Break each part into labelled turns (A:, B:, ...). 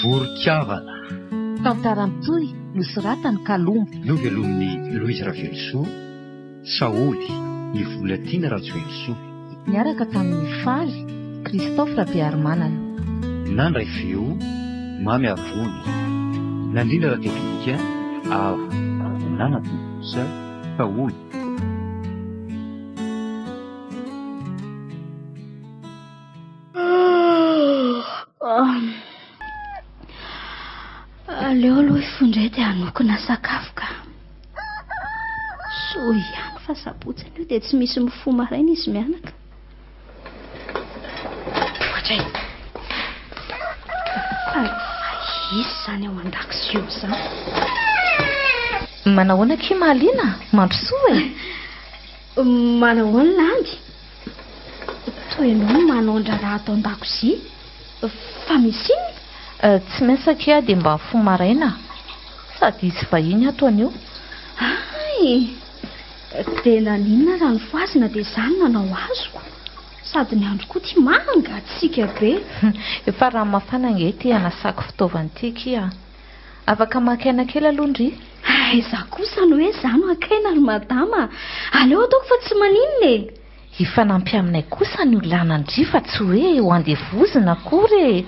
A: Voron-kavana.
B: Tantara mitohy nosoratan'i Kalombo.
A: Novelomin'i Louise Ravelosoa, Saholy, i Volatiana Rajoelisoa.
B: Niaraka tamin'i Faly, Christophe Rabearimanana.
A: Nandray feo, Mamy Avony. Nandrindra ara-teknika, Avo. Nanatontosa, Saholy.
C: Aleo aloha hifoha indray dia hanokona sakafo ka. Soa ihany fa sabotsy anio dia tsy misy mifoha maraina izy mianaka. Ohatray. Fa izy izany ao an-dakozia ao izany.
B: Manahoana akia Mahaliana? Mandrosoa e!
C: Manahoana Landy? Toa ianao no manao ny raharaha ato an-dakozia. Fa misy inona?
B: Tsy maintsy akia dia mba mifoha maraina sady hisy vahiny ato anio.
C: Hay! Dia naninona raha nofohazina dia izaho no nanao azoko? Sady ny andro koa ity mangatsiaka be.
B: Efa rano mafana ange ity hanasako fitaovana ity akia. Afaka maka aina kely aloha ndry.
C: Aiza kosa no hoe izaho no haka aina ry madama a! Aleo ataoko fa tsy maninona e!
B: Hifanampy aminay kosa ny olana ndry fa tsy hoe ho andevozina akory e!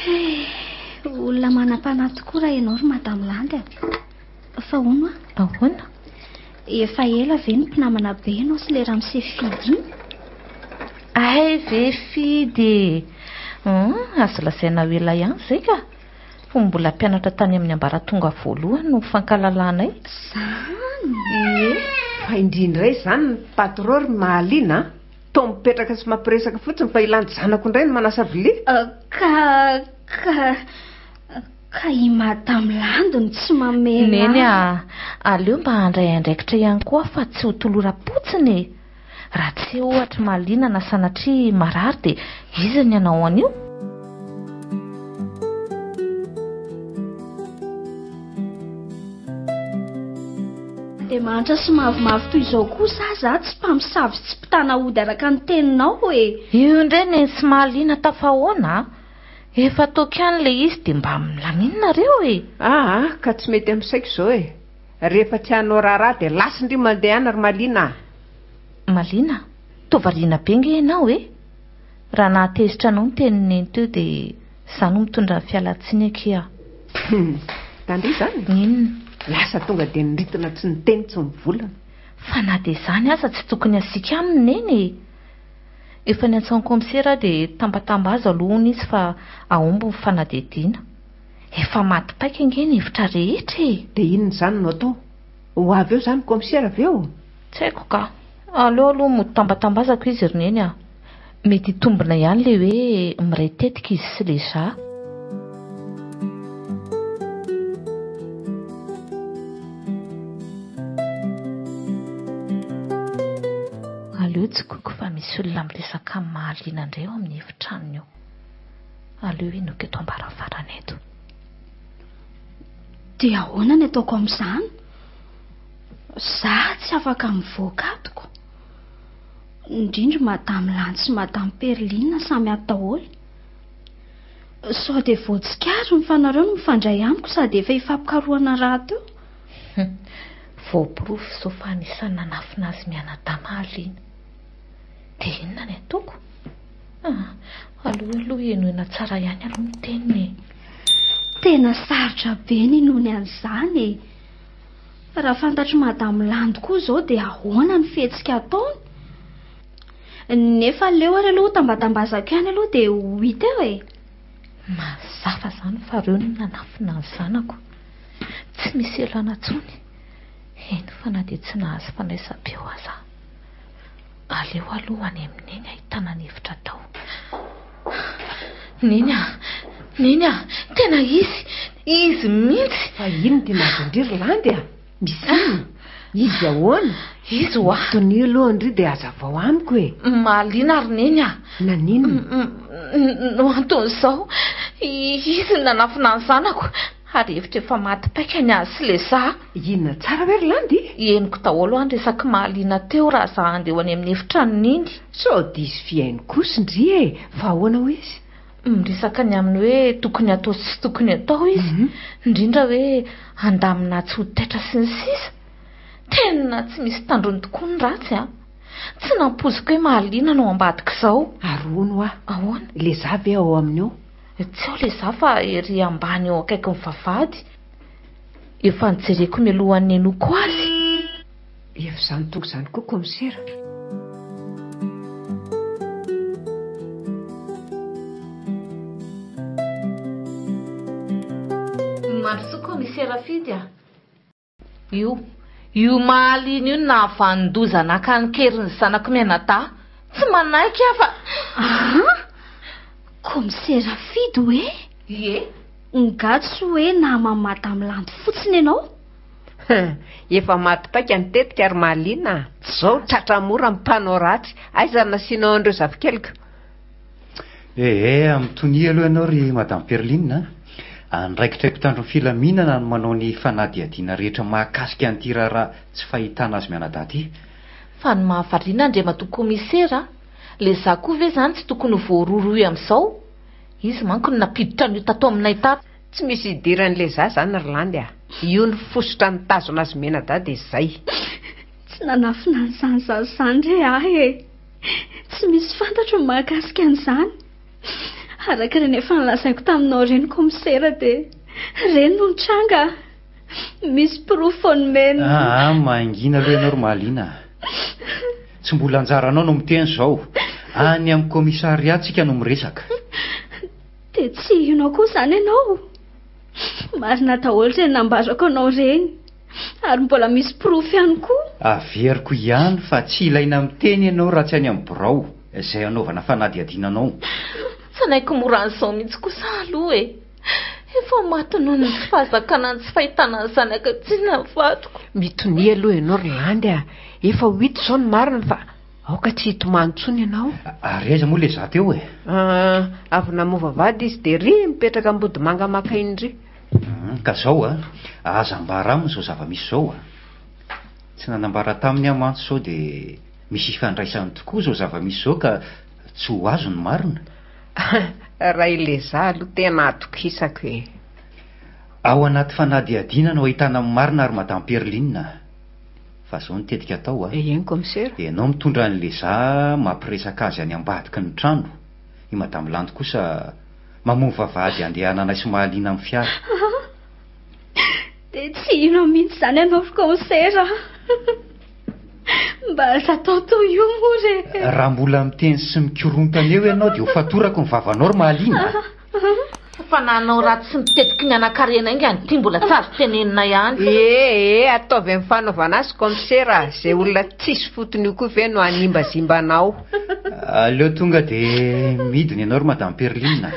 C: He! Olona manam-panahy tokoa raha ianao ry madame Landy a! Fa hono a!
B: Ahoana?
C: Efa ela ve no mpinamana be ianao sy ilay ramose Fidy iny?
B: Hay ve Fidy e! Hum, azo lazaina ho ela ihany izay ka! Fony mbola mpianatra tany amin'ny ambaratonga voalohany no nifankahalalanay.
C: Izany?
B: Ie.
D: Fa indrindra indray izany ny patron ry Mahaliana a! Toa mipetraka sy mampiresaka fotsiny fa i Landy zanako indray no manasa vilia.
C: Ka, ka, ka i Madame Landy no tsy mamela.
B: Neny a! Aleo mba handray andraikitra ihany koa aho fa tsy ho toloram-potsiny e! Raha tsy eo ohatra Mahaliana na sanatria marary dia iza ny hanao an'io?
C: Dia mahantra sy mavomavo toy izao kosa aza tsy mpamosavy sy tsy mpitana ody araka ny teninao e!
B: Io indray neny sy Mahaliana tafahoana a! Efa ataoko ihany ilay izy dia mba milamina nareo e!
D: Aa ka tsy mety amin'ny saiko izao e! Rehefa tsy hanao raharaha dia lasa ndry mandeha any ry Malina a!
B: Malina, toa variana be nge ianao e! Raha nahatezitra anao ny tenin'i Neny teo dia izaho no mitondra ny fialantsiny akia a!
D: Hum! Tandria izany?
B: Inona?
D: Lasa tonga dia niritina tsy niteny tsy nivolana.
B: Fa na dia izany aza tsy tokony hasiaka aminy Neny e! Efa niantso an'i kaomisera aho dia tambatambazo aloha hono izy fa hahomby ny fanadihadiana. Efa maty paika ange ny hevitra rehetra e!
D: Dia inona izany no atao? Ho avy eo izany kaomisera avy eo?
B: Tsy haiko ka. Aleo aloha mody tambatambazako izy ry Neny a! Mety hitombina ihany ilay hoe miray tetika izy sy Leja. Aleo tsikoko fa misy olona miresaka amin'ny mahaliana indray ao amin'ny efitranony ao. Aleo henoiko eto am-baravarana eto.
C: Dia ahoana ny ataoko amin'izany? Za tsy afaka mivoaka ato ko. Indrindra Madame Landy sy Madame Perline samy ato daholo. Sao dia voatsikariny fa nareo no mifandray amiko sady efa ifampikarohana rahateo.
B: Voaporofo izao fa anisan'ny nanafina azy mianadahy Mahaliana. Dia inona ny ataoko? Ah, aleo aloha henoina tsara ihany aloha ny teniny e.
C: Tena sarotra be ny hinoany an'izany e. Raha fantatr'i Madame Landy koa izao dia ahoana ny fihetsika ataony? Nefa aleo ary aloha hotambatambazako ihany aloha dia ho hita eo e.
B: Mazava izany fa ireo no nanafina ny zanako. Tsy misy ialana intsony. Eny fa na dia tsy nahazo fandraisam-peo aza aho. Aleo aloha any amin'i Neny ahitana ny hevitra atao. Neny a! Neny a! Tena izy! Izy mihitsy!
D: Fa inona ity mahazo an-dry ry Landy a? Misy inona? Izy ahoana?
B: Izy hoa!
D: Tonio aloha ndry dia hazavao amiko e!
B: Mahaliana ry Neny a!
D: Naninona?
B: No anton'izao, izy no nanafina ny zanako. Ary hevitra efa maty paika ny azy sy le za.
D: Inona tsara ve ry Landy?
B: Henoko daholo an resak'i Mahaliana teo raha za handeha ho any amin'ny efitranony iny.
D: Sao diso fihaino kosa ndry e! Fa ahoana hoy izy?
B: Miresaka ny amin'ny hoe tokony hatao sy tsy tokony hatao izy, indrindra hoe handamina tsy ho taitra sy ny sisa. Tena tsy misy tandrony tokoa ny ratsy an! Tsy nampoiziko hoe mahaliana no ao ambadik'izao.
D: Ary hono hoa,
B: Ahoana?
D: le za ve ao aminy ao?
B: Tsy ao le za fa ery ambany eo akaikin'ny vavahady. Efa nojereko mialohan'ny nihenoako azy.
D: Efa izany tonga izany koa kaomisera.
B: Mandrosoa kaomisera Fidy a! Io, io mahaliana io no nahavanon-doza naka an-keriny ny zanako mianadahy. Tsy manaiky aho fa.
C: Aa! Kaomisera Fidy hoe?
B: Ie.
C: Nga tsy hoe naman'i Madame Landy fotsiny ianao?
D: Efa maty paika ny tetika ry Mahaliana a! Zao tratra mora ny mpanao ratsy. Aiza no nasianao an'ireo zafikeliko?
A: Ee, mitonia aloha ianao ry Madame Perline a! Andraikitray mpitandro ny filaminana ny manao ny fanadihadiana rehetra mahakasika an'ity raharaha tsy fahitana azy mianadahy ity.
B: Fa ny mahavariana Andriamatoa Komisera a! Le za koa ve zany tsy tokony ho voarohirohy amin'izao? Izy manko no nampiditra an'io tato aminay tato.
D: Tsy misy idiran'le za zany ry Landy a! Io ny fositra nitazona azy mianadahy dia zay.
C: Tsy nanafina an'izany zaza izany re ahy e! Tsy misy fantatro ny mahakasika an'izany. Araka ireny efa nolazaiko taminao ireny kaomisera dia ireny no nitranga. Misy porofo nomena.
A: Aa, mangina aloha ianao ry Mahaliana a! Tsy mbola anjaranao no miteny izao. Any amin'ny commissariat tsika no miresaka.
C: Dia tsy hino aho koa izany ianao? Marina daholo ireny nambarako anao ireny. Ary mbola misy porofo ihany koa.
A: Averiko ihany fa tsy ilaina miteny ianao raha tsy any amin'ny birao izay hanaovana fanadihadiana anao.
B: Tsy hanaiky mora an'izao mihitsy kosa aloha e! Efa maty noho ny tsy fahazakana ny tsy fahitana ny zanaka tiana ny vadiko.
D: Mitonia aloha ianao ry Landy a! Efa ho hita izao ny marina fa aoka tsy hitomany intsony ianao.
A: Ary aiza moa ilay za teo e?
D: Ah, avy namova vady izy dia ry mipetraka Ambodimanga maka iny ry.
A: Ka zao a, aza ambara aminy izao zava-misy izao a. Tsy nanambara taminy aho mantsy sao dia misy ifandraisany tokoa izao zava-misy izao ka tsy ho azo ny marina.
D: Raha i Leza aloha tena atokisako e.
A: Ao anaty fanadihadiana no ahitana ny marina ry Madame Perline a. Fa izao ny tetika atao a.
D: Eny Kaomisera.
A: Ianao mitondra an'i Leza mampiresaka azy any ambadiky ny trano. I Madame Landy kosa mamono vavahady handehananay sy mahaliana amin'ny fiara.
C: Dia tsy hino mihitsy izany ianao ry Kaomisera a. Mba aza atao toy io moa re.
A: Raha mbola miteny sy mikorontana eo ianao dia ho fatorako ny vavanao ry Mahaliana a.
B: Fa nanao ratsy sy mitetiky ny hanan-karena haingana ity mbola tsy azo tenenina ihany.
D: Ee, ataovy amin'ny fanaovana azy kaomisera a! Izay olona tsisy fotony io koa ve no hanimbazimba anao?
A: Aleo tonga dia midina ianao ry Madame Perline a!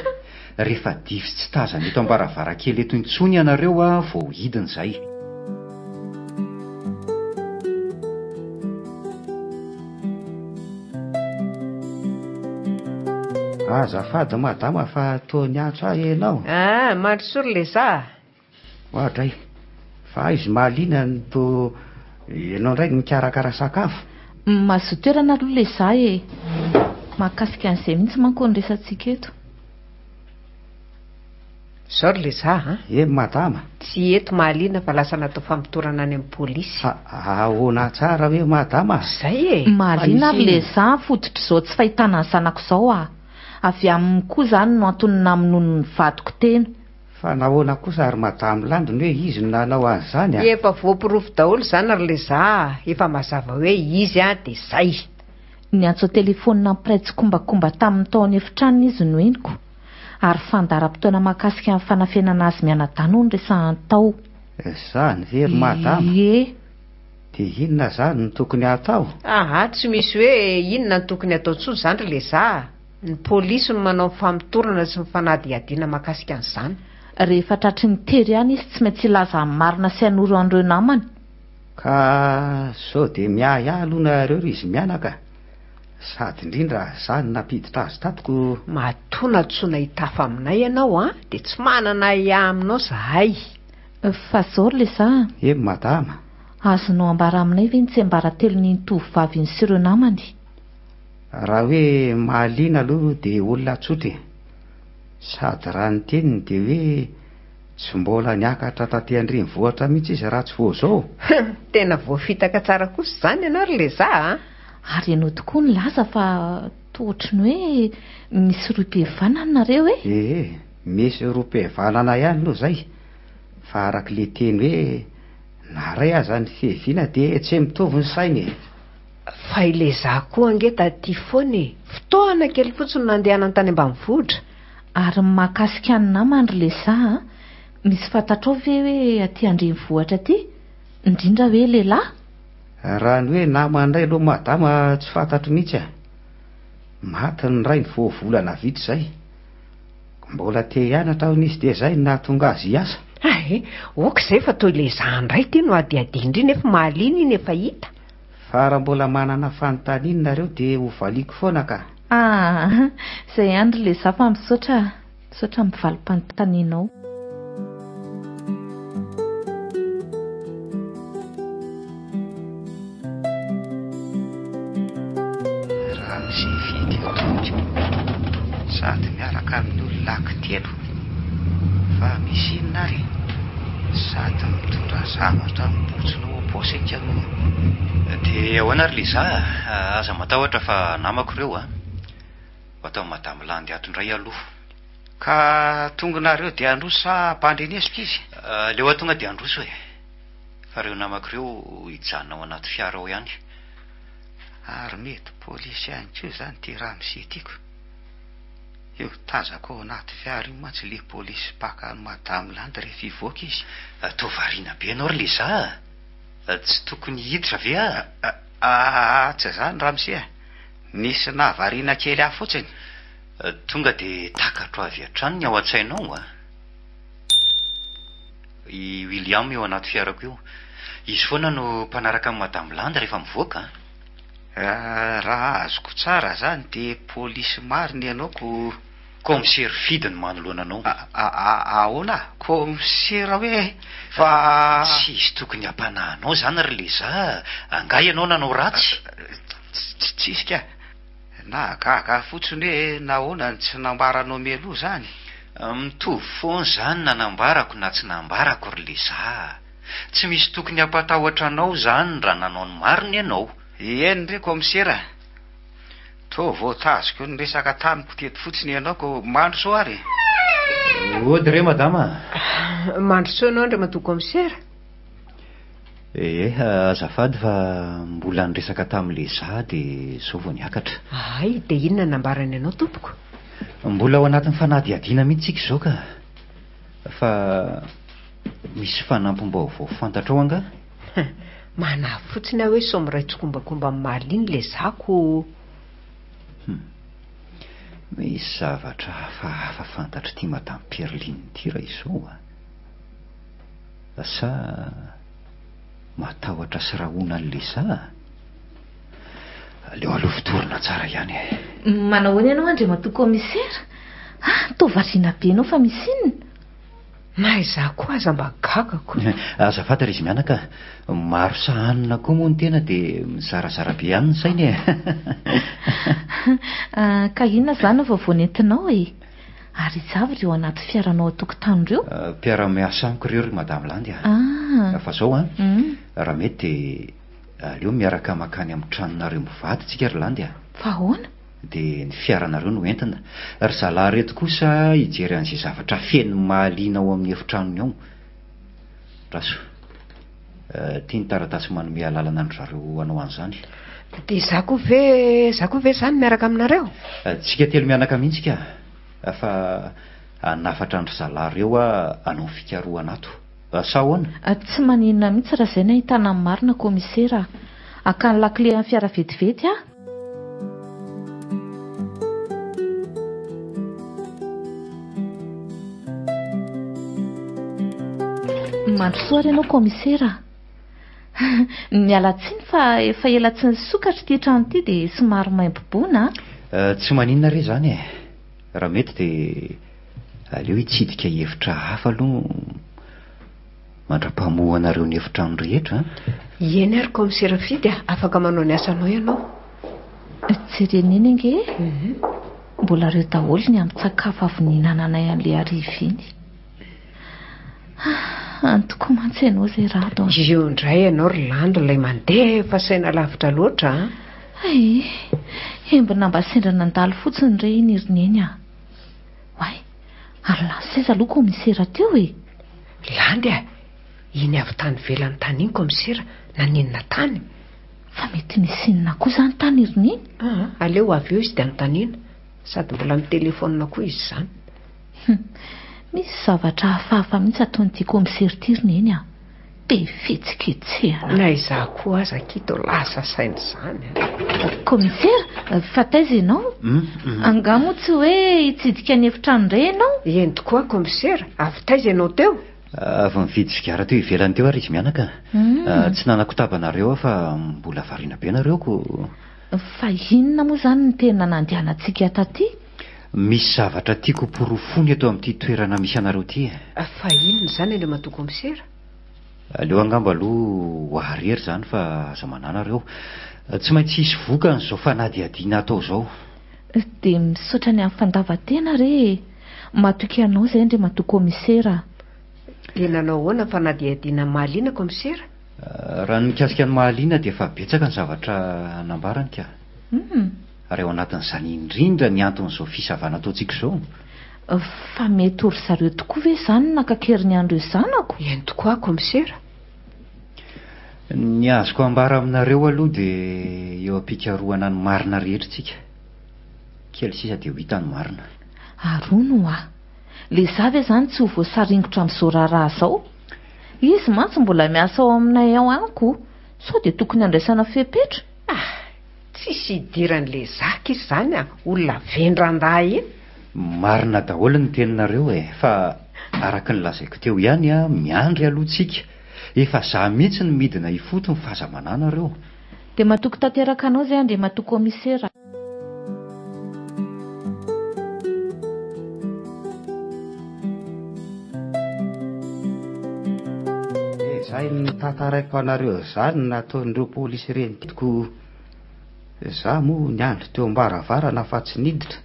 A: Rehefa dify tsy tazana eto am-baravarankely eto intsony ianareo vao hidina izay.
E: Azafady madama fa toa niantso ahy ianao.
D: Ah, mandrosoa ry Leza a!
E: Oadray, fa aiza mahaliana no toa ianao indray no mikarakara sakafo?
B: Mazotoa toerana aloha Leza e! Mahakasika an'izay mihitsy manko ny resatsika eto.
D: Izao ry Leza a!
E: Eny madama.
D: Tsy eto Mahaliana fa lasa natao famotorana any amin'ny polisy.
E: Ha, ahoana tsara hoe madama?
D: Izay e!
B: Mahaliana ry Leza fototr'izao tsy fahitana ny zanako izao a! Avy aminy koa izany no antony namonoany ny vadiko tena.
E: Fa nahoana kosa ry madame Landy no hoe izy no nanao an'izany a?
D: Efa voaporofo daholo izany ry Leza a! Efa mazava hoe izy a, dia izay.
B: Niantso an-telefaonina ny mpiray tsikombakomba taminy tao an'efitranony izy no henoko. Ary fandaharam-potoana mahakasika ny fanafenana azy mianadahy no niresahany tao.
E: Izany ve ry madama?
B: Ie.
E: Dia inona izany no tokony hatao?
D: Aha, tsy misy hoe inona no tokony hatao intsony izany ry Leza a! Ny polisy no manao ny famotorana sy ny fanadihadiana mahakasika an'izany.
B: Rehefa tratry ny tery ihany izy tsy maintsy hilaza ny marina sy hanoro an'ireo namany.
E: Ka sao dia miahiahy aloha nareo ry izy mianaka? Sady indrindra za no nampiditra azy tato ko.
D: Matoa nantsoina hitafa aminay ianao an, dia tsy manana ahiahy aminao zahay.
B: Fa zao ry Leza a.
E: Eny madama.
B: Azonao ambara aminay ve ny tsiambaratelon'iny tovovavy iny sy ireo namany?
E: Raha hoe mahaliana aloha dia olona tsotra e. Sady raha ny teniny dia hoe tsy mbola niakatra taty an-drenivohitra mihitsy izy raha tsy vao izao.
D: Tena voafitaka tsara kosa izany ianao ry Leza a!
B: Ary ianao tokoa nilaza fa toa ohatry ny hoe misy rohim-pihavanana nareo e?
E: Ee, misy rohim-pihavanana ihany aloha izay, fa araka ilay teny hoe na iray aza ny fiaviana dia tsy mitovy ny saina e!
D: Fa i Leza koa ange taty foana e! Fotoana kely fotsiny no nandehanany tany ambanivohitra.
B: Ary ny mahakasika ny namany ry Leza a! Misy fantatrao ve hoe aty an-drenivohitra aty? Indrindra hoe lehilahy?
E: Raha ny hoe namany indray aloha madama tsy fantatro mihitsy a! Maty ny rainy vao volana vitsy izay. Mbola te hianatra hono izy dia izay no nahatonga azy hiasa.
D: Hay! Ok izay fa toa i Leza indray ity no hadihadiana indry nefa mahaliana iny efa hita.
E: Fa raha mbola manana fanontaniana nareo dia ho valiako foana ka.
B: Ah! Izay ihany ry Leza fa misaotra, misaotra amin'ny valim-panontanianao.
E: Ramose Fidy tonga sady miaraka amin'ny olona ankitelo. Fa misy inona ary e? Sady mitondra zavatra mibotsina ao am-paosy aika no.
A: Dia ahoana ary Liza a? Aza matahotra fa namako ireo a! Ho atao Madame Landy ato indray aloha.
E: Ka tonga nareo dia handroso sa ampandrenesiko izy?
A: Aleo aho tonga dia handroso e! Fa ireo namako ireo hijanona ao anaty fiara ao ihany.
E: Ary mety polisy ihany koa izany ity ramose ity ko! Io tazako ao anaty fiara io mantsy le polisy mpaka an'i madame Landy rehefa hivoaka izy.
A: Toa variana be ianao ry Leza a! Tsy tokony hiditra ve aho?
E: Aa tsy izany ramose a! Nisy nahavariana kely ahy fotsiny.
A: Tonga dia takatro avy hatrany ny ao an-tsainao a! I William io anaty fiarako io. Izy foana no mpanaraka an'i madame Landy rehefa mivoaka a!
E: Raha azoko tsara zany de polisy marina ianao ko.
A: Kaomisera Fidy no manoloana anao.
E: Ahoana? Kaomisera hoe? Fa.
A: Tsisy tokony hampanahy anao zany ry Leza a! Angaha ianao nanao ratsy?
E: Tsisy ka! Nahagaga ahy fotsiny hoe nahoana no tsy nambaranao mialoha zany?
A: Mitovy foana izany na nambarako na tsy nambarako ry Leza a! Tsy misy tokony hampatahotra anao izany raha nanao ny marina ianao.
E: Eny re kaomisera a! Toa voatazoko niresaka tamiko teto fotsiny ianao ko mandrosoa ary e!
A: Ody re madama
D: a! Mandrosoa ianao Andriamatoa kaomisera.
A: Ee, azafady fa mbola niresaka tamin'i Leza dia izao vao niakatra.
D: Hay, dia inona no nambarany anao tompoko?
A: Mbola ao anatin'ny fanadihadiana mihitsy isika izao ka. Fa misy fanampim-baovao fantatrao angaha?
D: Manahy fotsiny aho hoe sao miray tsikombakomba amin'i Marlene ilay zako.
A: Hum. Misy zavatra hafahafa fantatr'ity Madame Perline ity raha izao a. Sa matahotra sy rahona an'i Lisa? Aleo aloha fotorina tsara ihany e.
B: Manao ahoana ianao Andriamatoa Commissaire? Ah, toa variana be ianao fa misy inona?
D: Na izaho koa aza mba gagako.
A: Azafady ry izy mianaka, maro sahanina koa moa ny tena dia mizarazara be ihany ny saina e.
B: Ah, ka inona izany no vaovao nentinao e? Ary iza avy ireo anaty fiaranao an-tokotany ireo?
A: Mpiara-miasa amiko ireo ry Madame Landy a.
B: Ah.
A: Fa izao an, raha mety dia aleo miaraka mankany amin'ny tranonareo mivady tsika ry Landy a.
B: Fa ahoana?
A: Dia ny fiaranareo no entina. Ry zalahy ireto kosa hijery an'izay zavatra feno mahaliana ao amin'ny efitranony ao. Raso. Ity ny taratasy manome alalana an-dry zareo hanao an'izany.
D: Dia izaho koa ve, izaho koa ve izany miaraka aminareo?
A: Tsika telo mianaka mihitsy ka. Fa hanafatra an-dry zalahy ireo aho hanao fikarohana ato. Sa ahoana?
B: Tsy maninona mihitsy raha izay no ahitana ny marina Kaomisera a! Haka ny lakile an'ny fiara vetivety aho. Mandrosoa ary ianao Kaomisera a! Miala tsiny fa efa ela tsy nisokatra ity trano ity dia somary maimbo bona
A: a! Tsy maninona re izany e! Raha mety dia aleo hitsidika hevitra hafa aloha mandra-pamohanareo ny efitrano rehetra an!
D: Eny ary Kaomisera Fidy a! Afaka manao ny asanao ianao.
B: Jerena eny ange e! Mbola ireo daholo ny ambin-tsakafo avy nihinananay an'ilay hariva iny. Ah, any tokoa mantsy ianao izay Rado a.
D: Io indray ianao ry Lanto ilay mandefa saina lavitra loatra a.
B: Hay, embona mba sendra nandalo fotsiny re iny ry Neny a. Oay, ary lasa aiza aloha kaomisera teo e?
D: Landy a, iny avy tany ivelany tany iny kaomisera, naninona tany?
B: Fa mety nisy inona koa izany tany ry Neny?
D: Aa, aleo avy eo izy dia anontaniana, sady mbola mitelefaonina koa izy izany.
B: Hum, misy zavatra hafahafa mihitsy ataon'ity kaomisera ity ry Neny a! Be fihetsiketsehana.
D: Na izaho koa aza akia toa lasa saina izany
B: a! Kaomisera, fa taiza ianao? Angaha moa tsy hoe hitsidika ny efitrano indray ianao?
D: Eny tokoa kaomisera, avy taiza ianao teo?
A: Avy nividy sigara teo ivelany teo ary izy mianaka. Tsy nanakotaba anareo aho fa mbola variana be nareo ko.
B: Fa inona moa izany no tena nandehanantsika taty?
A: Misy zavatra tiako ho porofoina eto amin'ity toerana misy anareo ity e.
D: Fa inona izany Andriamatoa Kaomisera?
A: Aleo angamba aloha ho ahy irery izany fa aza manahy nareo. Tsy maintsy hisy vokany izao fanadihadiana atao izao.
B: Dia misaotra ny amin'ny fandavan-tena re e! Matoky anao izay Andriamatoa Kaomisera a!
D: Dia nanao ahoana ny fanadihadiana mahaliana Kaomisera?
A: Raha ny mikasika ny mahaliana dia efa betsaka ny zavatra nambarany ka. Ary ao anatin'izany indrindra ny anton'izao fisavana ataontsika izao.
B: Fa mety ho ry zareo tokoa ve izany no naka an-keriny an'ireo zanako?
D: Eny tokoa Kaomisera.
A: Ny azoko ambara aminareo aloha dia eo am-pikarohana ny marina rehetra isika. Kely sisa dia ho hita ny marina.
B: Ary hono hoa, le za ve izany tsy ho voasaringotra amin'izao raharaha izao? Izy mantsy mbola miasa ao aminay ao ihany ko, sao dia tokony handraisana fepetra?
D: Ah! Tsisy idiran'le zaka izy zany a! Olona vendran-dahy iny.
A: Marina daholo ny teninareo e! Fa araka ny lazaiko teo ihany a, miandry aloha tsika. Efa za mihitsy no midina ifotony fa aza manahy nareo.
B: Dia matoky tanteraka anao zay Andriamatoa Kaomisera.
E: Izay notantaraiko anareo izany no nataon'ireo polisy ireny ko za moa niandry teo am-baravarana fa tsy niditra.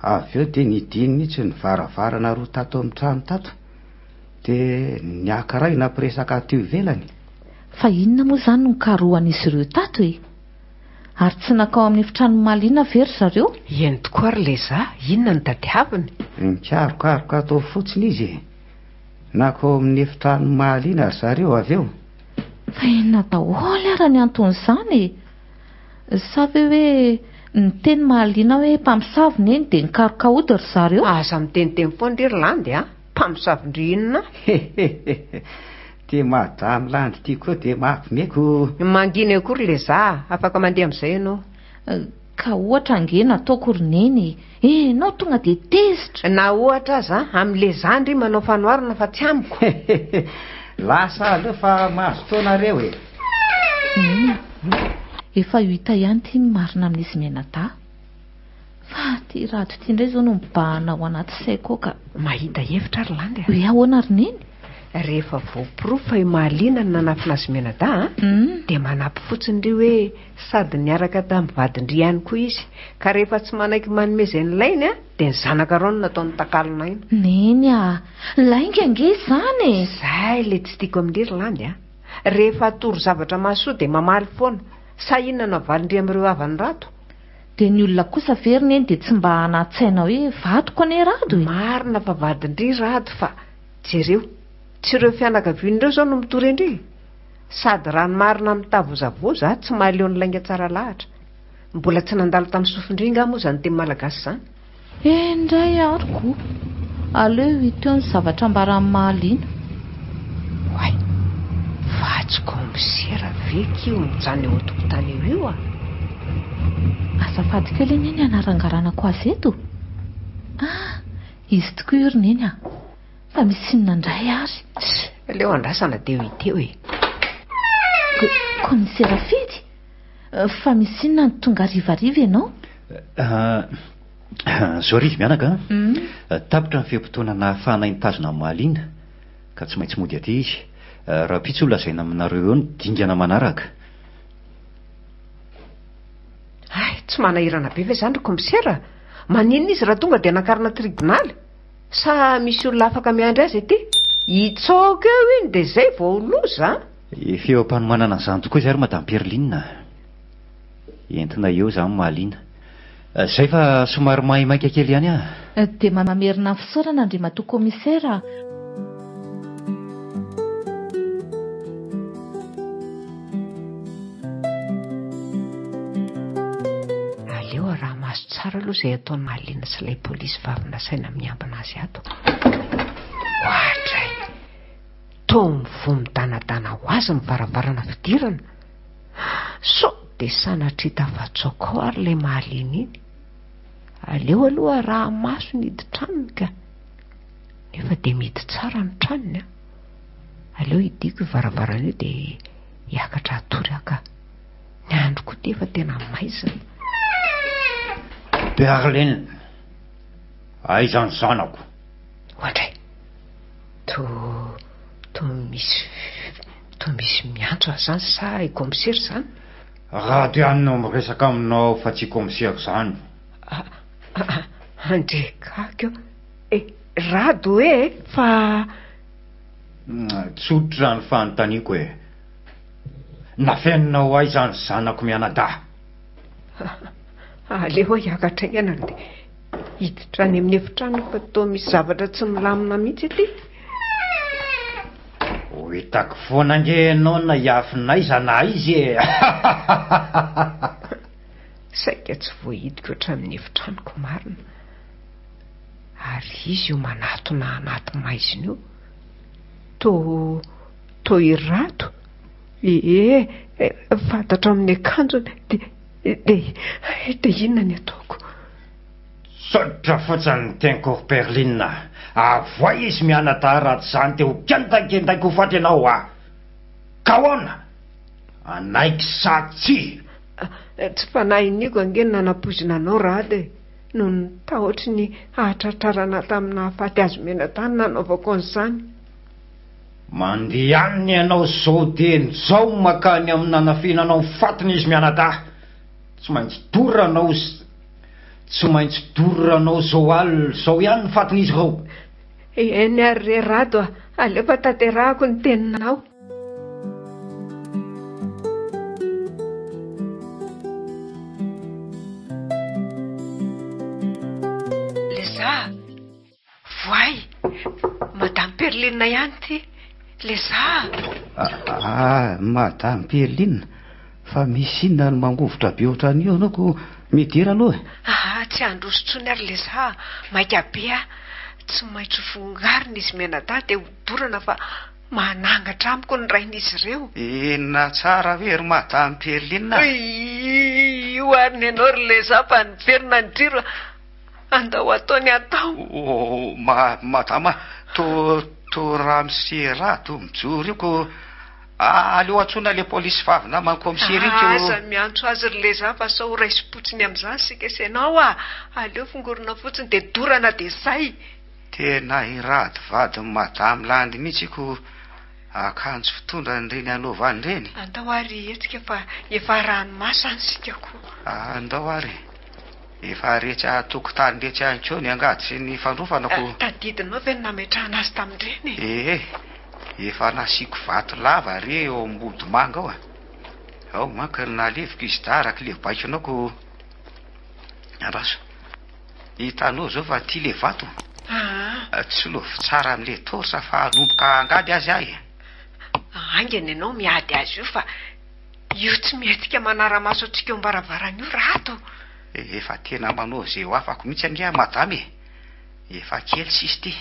E: Avy eo dia nidiny mihitsy ny varavarana roa tato amin'ny trano tato. Dia niakaray nampiresaka teo ivelany.
B: Fa inona moa izany no nikarohan'izy ireo tato e? Ary tsy nankao amin'ny efitranon'i Malina ve ry zareo?
D: Eny tokoa ry Leza, inona no tadiaviny?
E: Nikarokaroka tao fotsiny izy e! Nankao amin'ny efitranon'i Malina ry zareo avy eo.
B: Fa inona daholo ara ny anton'izany e? Sa ve hoe niteny Malina hoe mpamosavy neny dia nikaroka ody ry zareo?
D: Aza miteniteny foana ry ry Landy a! Mpamosavin-dry inona?
E: Hehehehe! Ty madame Landy ty koa dia mampime ko.
D: Mangina eo koa ry Leza a! Afaka mandeha amin'izay ianao.
B: Ka ohatra ange nataoko ry Neny e! Enao tonga dia tezitra!
D: Na ohatra aza, amin'i Leza ndry manao fanoharana fa tsy amiko.
E: Hehehe! Lasa aleo fa mazotoa nareo e!
B: Neny a! Efa ho hita ihany ity ny marina amin'izy mianadahy. Fa ity rado ity indray izao no mibahana ao anaty saiko ao ka.
D: Mahita hevitra ry Landy a!
B: Hoe ahoana ry Neny?
D: Rehefa voaporofo fa i Mahaliana no nanafina azy mianadahy an, dia manampy fotsiny ry hoe sady niaraka tamin'ny vadin-dry ihany koa izy. Ka rehefa tsy manaiky manome izay nilainy an, dia ny zanakareo no nataony takalon'aina.
B: Neny a! Lainga ange izany e!
D: Izay ilay tsy tiako amin-dry ry Landy a! Rehefa atoro zavatra mahasoa dia mamaly foana. Sa inona no avalin-dry amin'ireo havan'i Rado?
B: Dia ny olona kosa ve ry Neny dia tsy mba hanan-tsaina hoe vadiko anie Rado e?
D: Marina fa vadin-dry Rado fa jereo, tsy ireo fianakaviana ireo izao no mitory an-dry e! Sady raha ny marina mitavozavoza tsy mahaleo ny lainga tsara lahatra. Mbola tsy nandalo tamin'ny sofin-dry angaha moa izany teny malagasy izany?
B: Eny indray ary ko! Aleo hita eo ny zavatra ambaran'i Mahaliana.
D: Oay! Fa tsy kaomisera ve ky io mijanona eo an-tokotany eo io a?
B: Azafady kely anie ny hanarangaranako azy eto. Ah! Izy tokoa io ry Neny a! Fa misy inona indray ary?
D: Tss! Aleo andrasana dia ho hita eo e!
B: Kaomisera Fidy? Fa misy inona no tonga harivariva ianao?
A: Zao ry izy mianaka a! Tapitra ny fe-potoana nahafahanay nitazona an'i Mahaliana, ka tsy maintsy mody aty izy. Rahampitso ho lazaina aminareo eo ny dingana manaraka.
D: Hay, tsy manahirana be ve izany ry kaomisera? Maninona izy raha tonga dia nakarina tribonaly? Sa misy olona afaka miandry azy aty? Hitsoaka eo iny dia izay vao ho loza an!
A: Efa eo am-panomanana an'izany tokoa izahay ry Madame Perline a! Entina eo izany mahaliana. Izay fa somary maimaika kely ihany aho.
B: Dia mamerina ny fisaorana Andriamatoa Commissaire a!
D: Aleo araha-maso tsara aloha izay ataon'i Mahaliana sy ilay polisy vavy nasaina miambina azy ato. Oadray! Toa mivoha midanadana ho azy ny varavarana fidirana. Sao dia sanatria tafatsoaka ao ary ilay Mahaliana iny. Aleo aloha araha-maso ny hidin-tranony ka. Nefa dia mihidy tsara ny tranony an. Aleo hidiako io varavarana io dia hiakatra hatory aho ka. Ny andro koa ity efa tena maizina.
A: Berlin, aiza ny zanako?
D: Oadray, toa toa misy toa misy miantso ahy izany sa i kaomisera izany?
A: Rado ihany no miresaka aminao fa tsy kaomisera izany.
D: Andriakako eo. Eh, Rado e, fa.
A: Tsotra ny fanontaniako e. Nafeninao aiza ny zanako mianadahy?
D: Aleo aho hiakatra haingana dia hiditra any amin'ny efitrano fa toa misy zavatra tsy milamina mihitsy aty.
A: Ho hitako foana ange ianao na hiafina aiza na aiza e!
D: Saika tsy voahidiko hatramin'ny efitranoko marina. Ary izy io manatona anaty maizina io. Toa toa i Rado. Ee, fantatro amin'ny akanjony. Dia dia dia inona ny ataoko?
A: Tsotra fotsiny ny teniko ry Perline a! Avoay izy mianadahy raha tsy izany dia ho kendakendaiko ho faty ianao a! Ka ahoana? Hanaiky sa tsia?
D: Tsy fanahy iniako ange ny nanampoizina anao Rado e! Noho ny tahotry ny hahatratrarana tamin'ny nahafaty azy mianadahy no nanaovako an'izany.
A: Mandehana ianao izao dieny izao mankany amin'ny nanafenanao ny fatiny izy mianadahy! Tsy maintsy doranao Tsy maintsy doranao izao alina izao ihany ny fatin'izy ireo!
D: Eny ary re Rado a! Aleo fa tanterahako ny teninao. Leza! Voay! Madame Perline ihany ity! Leza!
E: Ah, Madame Perline, fa misy inona no mangovitra be ohatran'io ianao ko midira aloha e?
D: Ah, tsy handroso intsony ary Leza a! Maika be aho! Tsy maintsy ho fongarina izy mianadahy dia hodorana fa Manangatra amiko ny rain'izy ireo.
E: Inona tsara ve ry Madame Perline a?
D: Io ary ny anao ry Leza fa niverina ny jiro a! Andao atao ny atao.
E: Oh, ma, madama, to, to ramose Rado mijoro io ko aleo antsoina le polisy vavy naman'i kaomisera iny ko.
D: Aza miantso azy ry Leza fa sao ho raisim-potsiny amin'izany isika sy ianao a! Aleo fongorina fotsiny dia dorana dia zay.
E: Tena i Rado vadin'i Madame Landy mihitsy ko akanjo fitondrany ireny anaovany ireny.
D: Andao ary hihetsika fa efa arahan'ny-maso any isika ko.
E: Andao ary e. Efa retsy an-tokotany retsy ihany koa ny angady sy ny fandrofana ko.
D: Tadidinao ve ny nametrahana azy tamin'ireny e?
E: Ee, efa nasiako vato lava re eo Ambodimanga ao e. Ao manko no naleviko izy dahy araka ilay baikonao ko. Andraso. Hitanao izao fa aty le vato.
D: Aa.
E: Tsilovy tsara amin'le torche fa hanomboka hangady azy aho e.
D: Haingana ianao miady azy io fa io tsy mihetsika manara-maso antsika eo am-baravarana io Rado.
E: Efa tena manao izay ho afako mihitsy ange aho madama e. Efa kely sisa ity.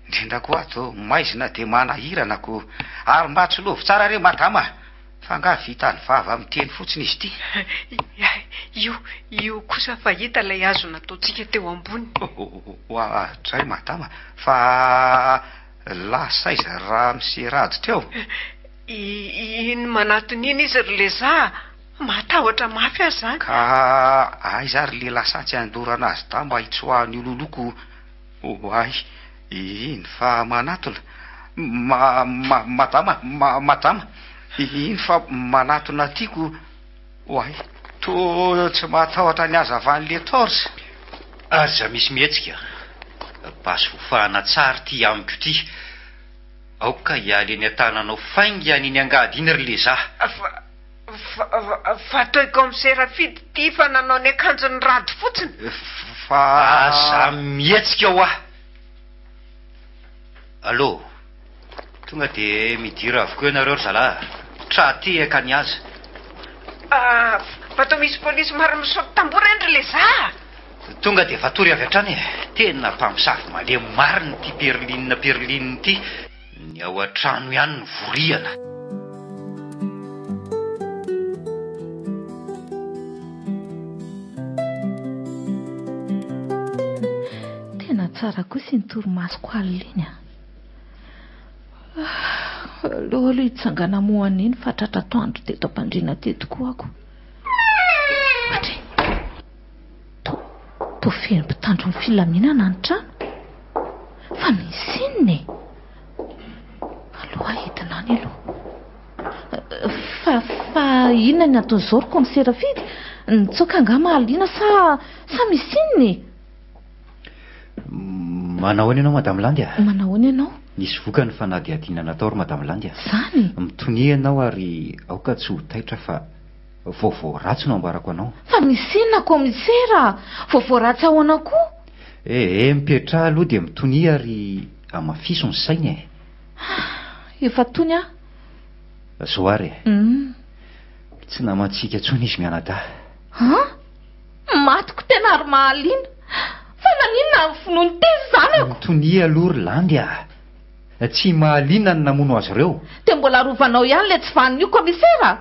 E: Indrindra koa ato maizina dia manahirana ko. Ary mba tsilovy tsara re madama a. Fa angaha vitan'ny vava miteny fotsiny izy ity?
D: Io, io kosa fa hita ilay hazo nataontsika teo ambony.
E: Oadray madama, fa lasa aiza ramose Rado teo?
D: Iny manatona iny izy ry Leza a! Mahatahotra mafy aho izany.
E: Ka aiza ary le lasantsy handorana azy dahy mba hitsoahan'io loloko Oay, iny fa manatona. Ma, ma, madama, ma, madama, iny fa manatona aty ko. Oay. Toa tsy mahatahotra ny hazavan'le torche.
A: Aza misy mihetsika. Basy vofahana tsara ity amiko ity. Aoka hiala eny an-tananao faingana iny angady iny ry Leza.
D: Fa, fa, fa toy kaomisera Fidy ity fa nanao ny akanjon'i Rado fotsiny.
E: Fa.
A: Aza mihetsika hoa! Allo! Tonga dia midira avokoa ianareo ry zalahy a! Tra-tehaka ny aza.
D: Ah, fa toa misy polisy maro misaoty tamboho ireny ry Leza a!
A: Tonga dia vatory avy hatrany e! Tena mpamosavy malemy marina ity Perline Perline ity. Ny ao an-trano ihany no vorihana.
B: Tena tsara kosa iny torimasoko alina iny a! Aleo aloha hitsangana hamoha an'iny fa tratra atoandro teto am-pandriana teto koa ako. Ohatry, toa, toa feno mpitandro ny filaminana ny trano. Fa misy inona e? Aleo hidina any aloha. Fa, fa inona ny anton'izao ry kaomisera Fidy? Nitsoaka angaha mahaliana sa, sa misy inona e?
A: Manahoana ianao Madame Landy a?
B: Manahoana ianao?
A: Nisy vokany ny fanadihadiana natao ry Madame Landy a.
B: Izany?
A: Mitonia ianao ary aoka tsy ho taitra fa vaovao ratsy no ambarako anao.
B: Fa misy inona Kaomisera? Vaovao ratsy ahoana koa?
A: Eh eh, mipetraha aloha dia mitonia ary hamafiso ny saina e.
B: Efa tony aho.
A: Zao ary e. Tsy namantsika intsony izy mianadahy.
B: An? Matiko tena ary mahaliana. Fa naninona ny finoany teny zanako?
A: Mitonia aloha ry Landy a! Tsy mahaliana ny namono azy ireo.
B: Dia mbola arovanao ihany ilay tsy vanona io commissaire a!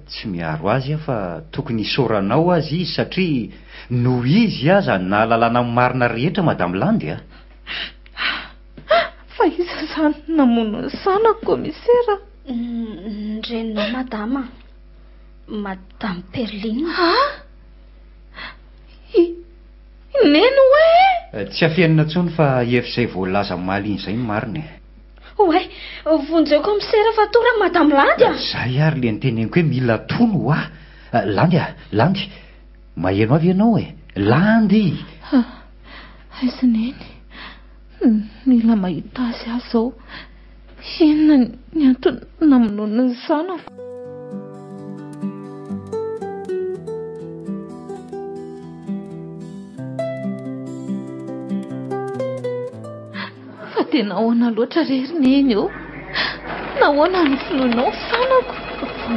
A: Tsy miaro azy aho fa tokony hisaoranao aza izy satria noho izy aza no nahalalana ny marina rehetra Madame Landy a!
B: Fa iza izany no namono ny zanako commissaire a?
C: Ny reninao madama. Madame Perline.
B: Ah! I Neny hoe?
A: Tsy afenina intsony fa efa izay voalaza omaly iny izay no marina e.
C: Oay, vonjeo kaomisera fa tora Madame Landy a!
A: Izay ary le niteneniko hoe mila tony hoa! Landy a! Landy! Maheno avy ianao e! Landy!
B: Aiza Neny? Mila mahita azy aho izao. Inona ny antony namonoana ny zanako? Fa dia nahoana loatra re ry Neny ô? Nahoana no vonoinao ny zanako?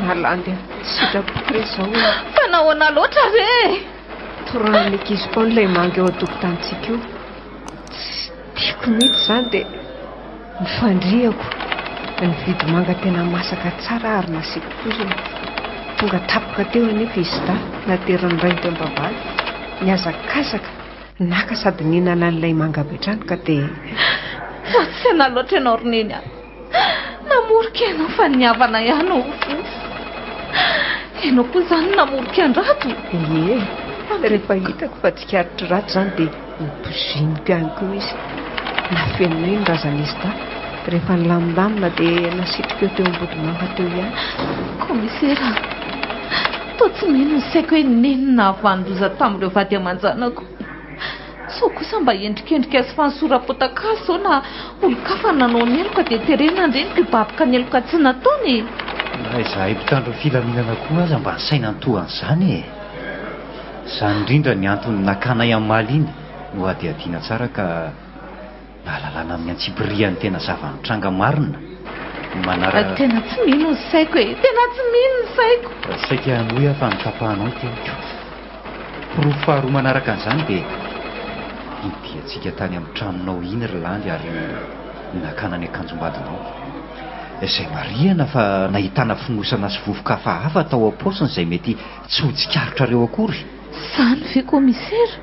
D: Fa Landy a, tsy sitrapoko re izao e.
B: Fa nahoana loatra re?
D: Torahan'ny ankizy foana ilay manga eo an-tokotanintsika io. Tsy tiako mihitsy izany dia nifandrihako. Nividy manga tena masaka tsara aho ary nasiako poizina. Tonga tampoka teo anefa izy dahy, naterin'ny rainy teo am-bavahady. Nihazakazaka naka sady nihinana an'ilay manga avy hatrany ka dia.
B: Ratsy saina loatra ianao ry Neny a! Namorika ianao fa ny havana ihany no voa. Ianao koa izany namorika an-dRado?
D: Ie, rehefa hitako fa tsikaritr'i Rado izany dia nopoiziniko ihany koa izy. Nafeninay ny razan'izy dahy. Rehefa nilamindamina dia nasitrika eo teo Ambodimanga teo ihany.
B: Kaomisera, toa tsy mino ny saiko hoe Neny nahavanon-doza tamin'ireo vady aman-janako. Sao kosa mba endrikendrika sy fanosoram-potaka azy zao na olon-kafa no nanao ny heloka dia terena ny reniko hibaboka ny heloka tsy nataony e!
A: Na izahay mpitandro ny filaminana koa aza mba nisaina ny toa an'izany e! Izany indrindra ny antony nakanay hamaly iny no hadihadiana tsara ka nahalalana amin'ny antsipiriany tena zava-nitranga marina ny manara.
B: Tena tsy mino ny saiko e! Tena tsy mino ny saiko!
A: Saika hanohy aho fa notapahanao ny teniko. Porofo faharoa manaraka an'izany dia iny diantsika tany amin'ny tranonao iny ry Landy ary nakana ny akanjom-badinao. Izay marihana fa nahitana fonosana sy vovoka hafahafa tao am-paosiny izay mety tsy ho tsikaritrareo akory.
B: Izany ve Commissaire?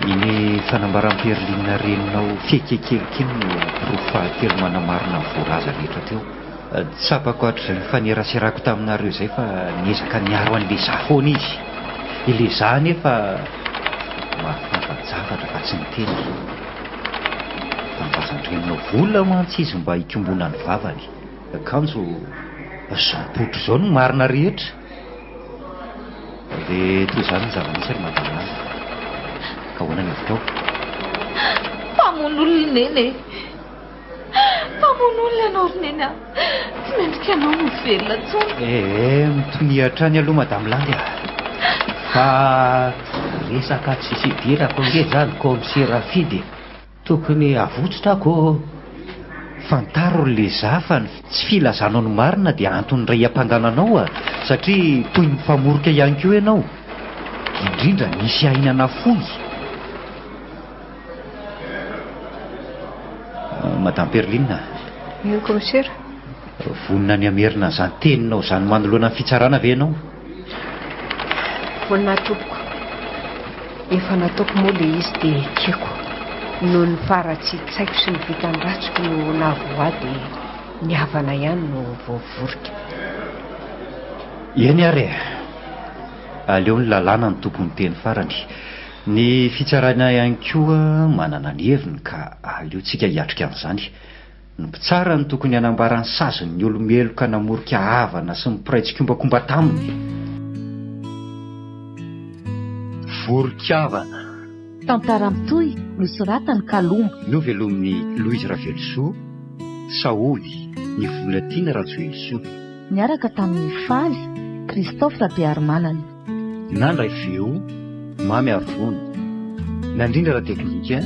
A: Iny fanambaran'i Perline reninao fiaikekelika iny no porofo fahatelo manamarina ny voalaza rehetra teo. Tsapako hatrizay nifaneraserako taminareo izay fa niezaka niaro an'i Leza foana izy. I Leza anefa mahafanta-javatra fa tsy niteny. Tambazan-dreninao vola mantsy izy mba hikombona ny vavany. Kanjo. Izao mipoitra izao no marina rehetra. Dia toy izany ny zava-nisy ry Madame Landy. Ka ahoana ny hevitrao?
B: Mpamono olona Neny e! Mpamono olona ianao ry Neny a! Tsy mendrika anao ny ho velona intsony.
A: Eh, mitonia hatrany aloha Madame Landy a!
E: Fa resaka tsisy idirako ange izany Kaomisera Fidy e! Tokony havotsitra aho ko!
A: Fantaro ry Leza fa ny tsy filazanao ny marina dia antony iray hiampangana anao a! Satria toy ny mpamorika ihany koa ianao. Indrindra nisy aina nafoy. Madame Perline a!
D: Eny Kaomisera.
A: Vonona ny hamerina an'izany teninao izany manoloana ny fitsarana ve ianao?
D: Vonona tompoko. Efa nataoko moa ilay izy dia ekeko. Noho ny faharatsian-tsaiko sy ny vitan-dratsiko no nahavoa ahy dia ny havana ihany no voavorika.
A: Eny ary e! Aleo ny lalàna no tompon'ny teny farany. Ny fitsarana ihany koa manana ny heviny ka aleo tsika hiatrika an'izany. Ny mpitsara no tokony hanambara ny sazin'ny olo-meloka namorika havana sy ny mpiray tsikombakomba taminy. Voron-kavana.
B: Tantara mitohy nosoratan'i Kalombo.
A: Novelomin'i Louise Ravelosoa, Saholy, ny Volatiana Rajoelisoa.
B: Niaraka tamin'i Faly, Christophe Rabearimanana.
A: Nandray feo, Mamy Arivony. Nandrindra ara-teknika,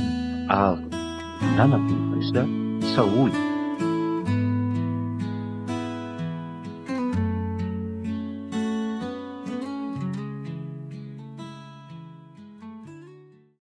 A: Avo. Nana Filiposa, Saoly.